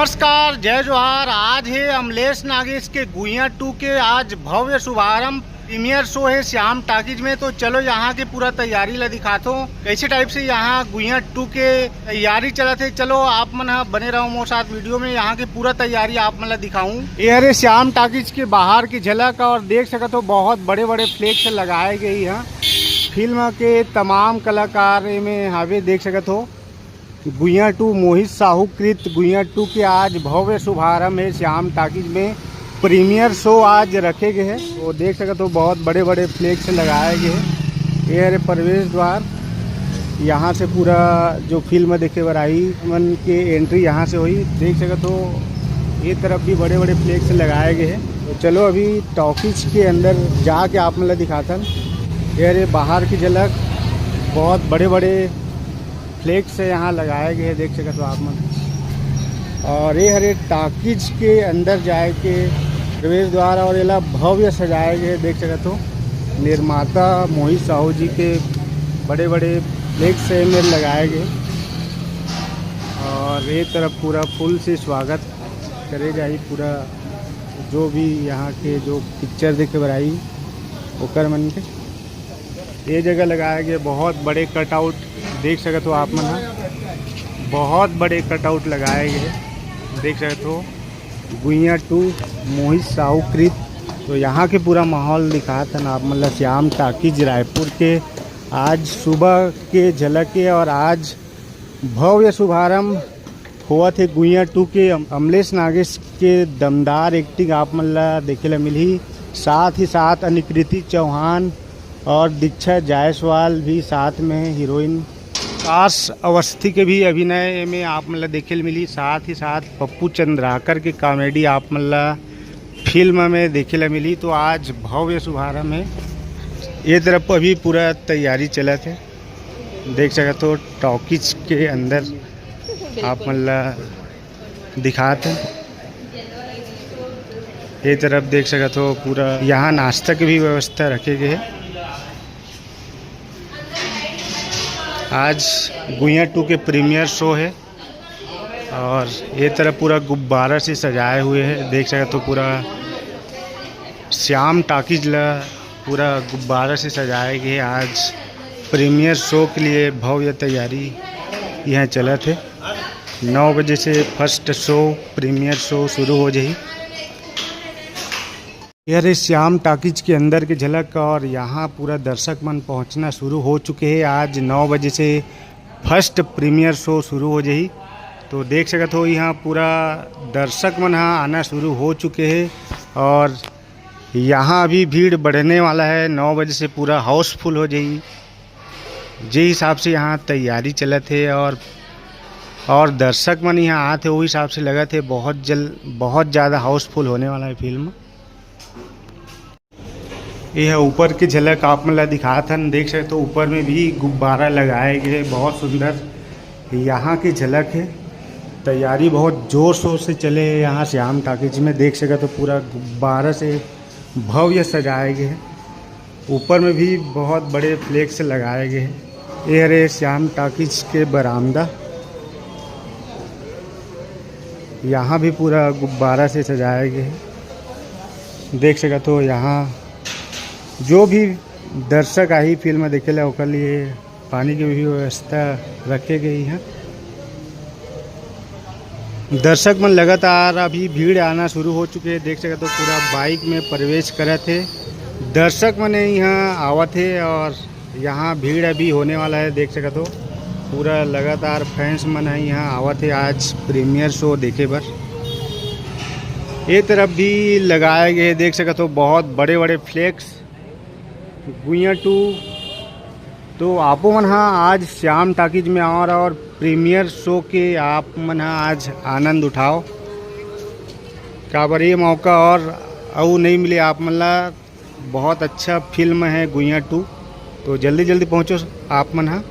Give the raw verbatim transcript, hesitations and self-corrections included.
नमस्कार, जय जोहार। आज हे अमलेश नागेश के गुइयां टू के आज भव्य शुभारंभ, प्रीमियर शो हे श्याम टाकीज में। तो चलो यहाँ के पूरा तैयारी ला दिखाथों, कैसे टाइप से यहाँ गुइयां टू के तैयारी चलत हे। चलो आप मन ह बने रहो मोर साथ वीडियो में, यहाँ के पूरा तैयारी आप मन ला दिखाऊं। ये हरे श्याम टाकीज के बाहर की झलक और देख सकत हो बहुत बड़े बड़े फ्लेक्स लगाए गए हैं। फिल्म के तमाम कलाकार एमे हावे, देख सकत हो। गुइयां टू, मोहित साहू कृत गुइयां टू के आज भव्य शुभारंभ हे श्याम टाकीज में। प्रीमियर शो आज रखे गए हैं। तो देख सकत हो बहुत बड़े बड़े फ्लेक्स लगाए गए हैं। ये हरे प्रवेश द्वार, यहाँ से पूरा जो फिल्म देखे बर आई मन के एंट्री यहाँ से होही। देख सकत हो ये तरफ भी बड़े बड़े फ्लेक्स लगाए गए हैं। तो चलो अभी टॉकीज के अंदर जाके आप मन ला दिखाथन। ये हरे बाहर की झलक, बहुत बड़े बड़े फ्लेक्स यहाँ लगाए गए हैं, देख सकत हो आप मन। और ये हरे टाकीज के अंदर जाए के प्रवेश द्वार और एला भव्य सजाए गए, देख सकत हो। निर्माता मोहित साहू जी के बड़े बड़े फ्लेक्स एमे लगाए गए। और ये तरफ पूरा फूल से स्वागत करे जाही, पूरा जो भी यहाँ के जो पिक्चर देखे बर आई ओकर मन के। ये जगह लगाए गए बहुत बड़े कटआउट, देख सकत हो आप मन ह, बहुत बड़े कटआउट लगाए गए, देख सकत हो। गुइयां टू, मोहित साहू कृत। तो यहाँ के पूरा माहौल दिखात हन आप मन ला श्याम टाकीज रायपुर के। आज सुबह के झलक के और आज भव्य शुभारंभ होवत हे गुइयां टू के। अम-, अमलेश नागेश के दमदार एक्टिंग आप मन ला देखे ला मिलही। साथ ही साथ अनिकृति चौहान और दीक्षा जायसवाल भी साथ में हे, हीरोइन। काश अवस्थी के भी अभिनय में आप मन ला देखे ला मिलही। साथ ही साथ पप्पू चंद्राकर के कॉमेडी आप मन ला फिल्म में देखे ला मिलही। तो आज भव्य शुभारंभ हे। ये तरफ अभी पूरा तैयारी चलत हे, देख सकत हो टॉकीज के अंदर आप मन ला दिखात हे। ये तरफ देख सकत हो पूरा यहाँ नाश्ता के भी व्यवस्था रखे गए हे। आज गुइयां टू के प्रीमियर शो हे और ये तरफ पूरा गुब्बारा से सजाए हुए हे, देख सकत हो पूरा श्याम टाकीज ला पूरा गुब्बारा से सजाए गए हे। आज प्रीमियर शो के लिए भव्य तैयारी यहाँ चलत हे। नौ बजे से फर्स्ट शो, प्रीमियर शो शुरू हो जाही। ये हरे श्याम टाकीज के अंदर के झलक और यहाँ पूरा दर्शक मन पहुँचना शुरू हो चुके हे। आज नौ बजे से फर्स्ट प्रीमियर शो शुरू हो जाही। तो देख सकत हो यहाँ पूरा दर्शक मन ह आना शुरू हो चुके हे और यहाँ अभी भीड़ बढ़ने वाला हे। नौ बजे से पूरा हाउसफुल हो जाही। जे हिसाब से यहाँ तैयारी चलत हे और, और दर्शक मन यहाँ आत हे, वो हिसाब से लगत हे बहुत जल-, बहुत ज़्यादा हाउसफुल होने वाला हे फिल्म। ये हे ऊपर के झलक आप मन ला दिखात हन, देख सकत हो ऊपर में भी गुब्बारा लगाए गए हे, बहुत सुंदर यहाँ के झलक हे। तैयारी बहुत जोर शोर से चले हे यहाँ श्याम टाकीज में, देख सकत हो पूरा गुब्बारा से भव्य सजाए गए हे। ऊपर में भी बहुत बड़े फ्लेक्स लगाए गए हे। ये हरे श्याम टाकीज के बरामदा, यहाँ भी पूरा गुब्बारा से सजाए गए हे। देख सकत हो यहाँ जो भी दर्शक आही फिल्म देखे ला ओकर लिए पानी के भी व्यवस्था रखे गए हे। दर्शक मन लगातार अभी भीड़ आना शुरू हो चुके हे, देख सकत हो पूरा बाइक में प्रवेश करत हे। दर्शक मन यहाँ आवत हे और यहाँ भीड़ अभी होने वाला हे, देख सकत हो पूरा लगातार फैंस मन ह यहाँ आवत हे आज प्रीमियर शो देखे बर। ये तरफ भी लगाए गए हे, देख सकत हो बहुत बड़े बड़े फ्लेक्स। गुइयां टू। तो आपो मन ह आज श्याम टाकीज में आओ और प्रीमियर शो के आप मन ह आज आनंद उठाओ, काबर ये मौका और अउ नहीं मिले आप मन ला। बहुत अच्छा फिल्म हे गुइयां टू, तो जल्दी जल्दी पहुँचो आप मन ह।